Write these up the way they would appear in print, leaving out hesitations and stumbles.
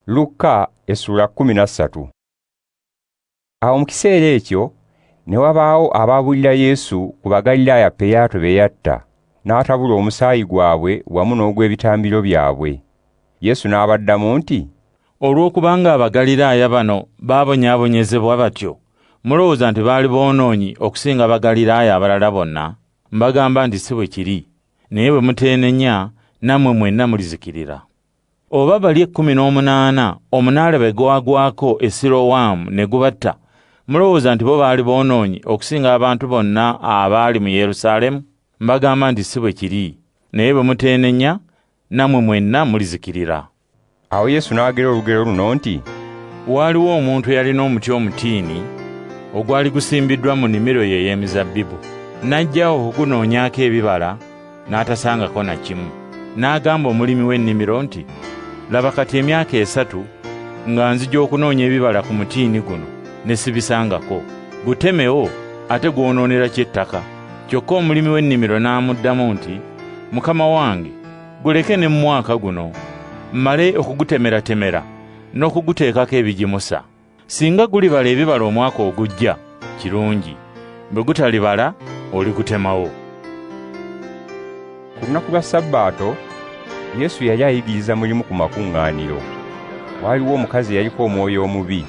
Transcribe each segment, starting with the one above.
Lukka essula 13. Awo mu kiseera ekyo ne wabaawo abaabulira Yesu ku Bagalilaaya Piraato be yatta, n'atabula omusaayi gwabwe wamu n'ogw'ebitambiro byabwe. Yesu n'abaddamu nti, Olw'okubanga Abagaliraaya bano baabonyaabonyezebwa batyo, mulowooza nti baali boonoonyi okusinga Abagaliraaya abalala bonna? Mbagamba nti si bwe kiri, naye bwe muteenenya nammwe mwenna mulizikirira. Oba bali 18 omunaala bwe gwagwako e Sirowamu ne gubatta, mulowooza nti bo baali boonoonyi okusinga abantu bonna abaali mu Yerusaalemu? Mbagamba nti si bwe kiri, naye bwe muteenenya nammwe mwenna mulizikirira. Awo Yesu n'agera olugero luno nti, Waaliwo omuntu eyalina omuti omutiini ogwali gusimbiddwa mu nnimiro ye ey'emizabbibu. N'ajja okugunoonyaako ebibala n'atasangako na kimu. N'agamba omulimi w'ennimiro nti, Laba kati emyaka 3 nga nzija okunoonya ebibala ku mutiini guno ne sibisangako. Gutemewo ate gwonoonera ki ettaka? Kyokka omulimi w'ennimiro n'amuddamu nti, Mukama wange, guleke ne mu mwaka guno, mmale okugutemeratemera n'okuguteekako ebigimusa. Singa gulibala ebibala omwaka ogujja, kirungi. Bwe gutalibala, oligutemawo. Ku lunaku lwa Sabbaato, Yesu yali ayigiriza mu limu ku makuŋŋaaniro. Waaliwo omukazi eyaliko omwoyo omubi,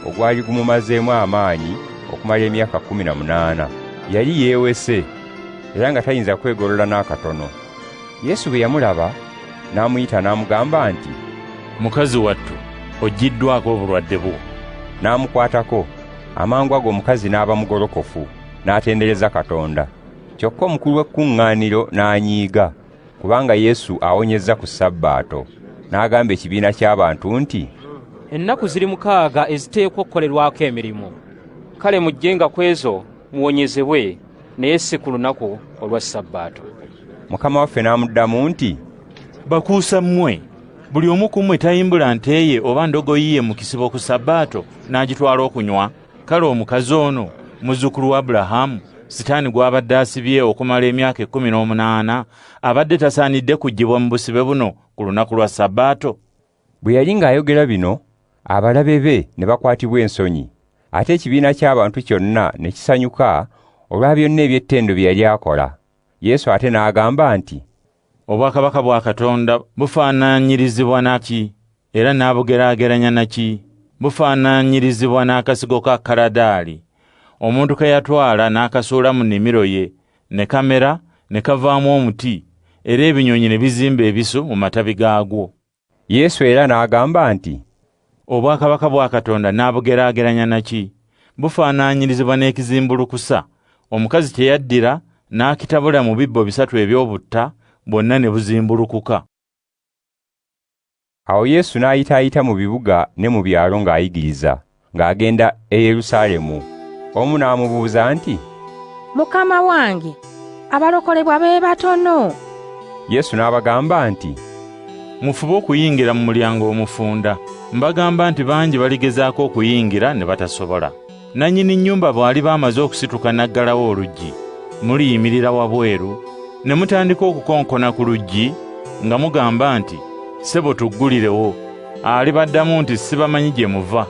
ogwali gumumazeemu amaanyi okumala emyaka 18. Yali yeewese, era nga tayinza kwegolola n'akatono. Yesu bwe yamulaba, n'amuyita n'amugamba nti, Mukazi wattu, oggiddwako obulwadde bwo. N'amukwatako, amangu ago omukazi n'aba mugolokofu, n'atendereza Katonda. Kyokka omukulu w'ekkuŋŋaaniro n'anyiiga, kubanga Yesu awonyezza ku Sabbaato. N'agamba ekibiina ky'abantu nti, Ennaku ziri 6 eziteekwa okukolerwako emirimu. Kale mujjenga ku ezo muwonyezebwe, naye si ku lunaku olwa Sabbaato. Mukama waffe n'amuddamu nti, Bakuusa mmwe, buli omu ku mmwe tayimbula nte ye oba ndogoyi ye mu kisibo ku Sabbaato n'agitwala okunywa? Kale omukazi ono, muzzukulu wa Abulahamu, Sitaani gw'abadde asibye okumala emyaka 18, abadde tasaanidde kuggyibwa mu busibe buno ku lunaku lwa Sabbaato? Bwe yali ng'ayogera bino, abalabe be ne bakwatibwa ensonyi, ate ekibiina ky'abantu kyonna ne kisanyuka olwa byonna eby'ettendo bye yali akola. Yesu ate n'agamba nti, Obwakabaka bwa Katonda bufaananyirizibwa na ki? Era n'abugeraageranya na ki? Bufaananyirizibwa n'akasigo ka kaladaali, omuntu ke yatwala n'akasuula mu nnimiro ye, ne kamera, ne kavaamu omuti, era ebinyonyi ne bizimba ebisu mu matabi gaagwo. Yesu era n'agamba nti, Obwakabaka bwa Katonda n'abugeraageranya na ki? Bufaananyirizibwa n'ekizimbulukusa, omukazi kye yaddira n'akitabula mu bibbo 3 eby'obutta, bwonna ne buzimbulukuka. Awo Yesu n'ayitaayita mu bibuga ne mu byalo ng'ayigiriza, ng'agenda e Yerusaalemu. Omu n'amubuuza nti, Mukama wange, abalokolebwa be batono? Yesu n'abagamba nti, Mufube okuyingira mu mulyango omufunda. Mbagamba nti bangi baligezaako okuyingira ne batasobola. Nannyini nnyumba bw'aliba amaze okusituka n'aggalawo oluggi, muliyimirira wabweru, ne mutandika okukonkona ku luggi nga mugamba nti, Ssebo tuggulirewo. Alibaddamu nti sibamanyi gye muva.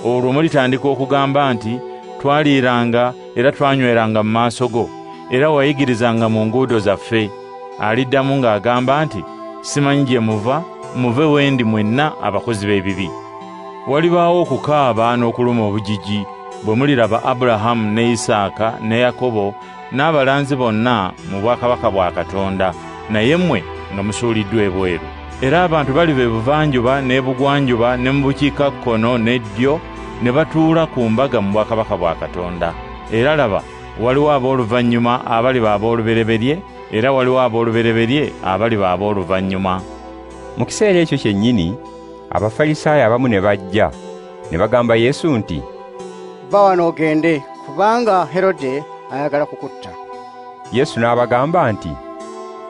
Olwo mulitandika okugamba nti, Twaliiranga era twanyweranga mu maaso go, era wayigirizanga mu nguudo zaffe. Aliddamu ng'agamba nti, Simanyi gye muva, muve wendi mwenna abakozi b'ebibi. Walibaawo okukaaba n'okuluma obujiji bwe muliraba Abulahamu ne Isaaka ne Yakobo n'abalanzi bonna mu bwakabaka bwa Katonda, naye mmwe nga musuuliddwa ebweru. Era abantu baliva ebuvanjuba n'ebugwanjuba ne mu bukiikakkono n'eddyo ne batuula ku mbaga mu bwakabaka bwa Katonda. Era laba, waliwo ab'oluvannyuma abaliba ab'olubereberye, era waliwo ab'olubereberye abaliba ab'oluvannyuma. Mu kiseera ekyo kyennyini, Abafalisaayo abamu ne bajja, ne bagamba Yesu nti, Va wano ogende, kubanga Herode ayagala kukutta. Yesu n'abagamba nti,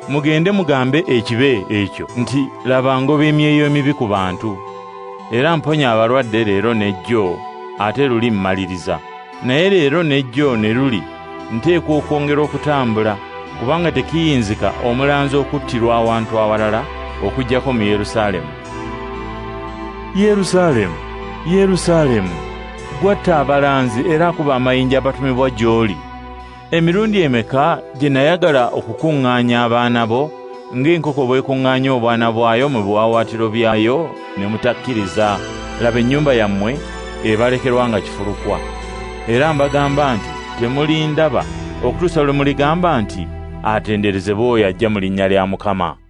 Mugende mugambe ekibe ekyo nti, Laba ngoba emyoyo emibi ku bantu, era mponya abalwadde leero n'ejjo, ate luli mmaliriza. Naye leero n'ejjo ne luli nteekwa okwongera okutambula, kubanga tekiyinzika omulanzi okuttirwa awantu awalala okuggyako mu Yerusaalemu. Yerusaalemu, Yerusaalemu, gwatta abalanzi era akuba amayinja abatumibwa gy'oli. Emirundi emeka gye nayagala okukuŋŋaanya abaana bo ng'enkoko bw'ekuŋŋaanya obwana bwayo mu biwaawaatiro byayo ne mutakkiriza. Laba ennyumba yammwe ebalekerwa nga kifulukwa. Era mbagamba nti temulindaba okutuusa lwe muligamba nti atenderezebwe oyo ajja mu linnya lya Mukama.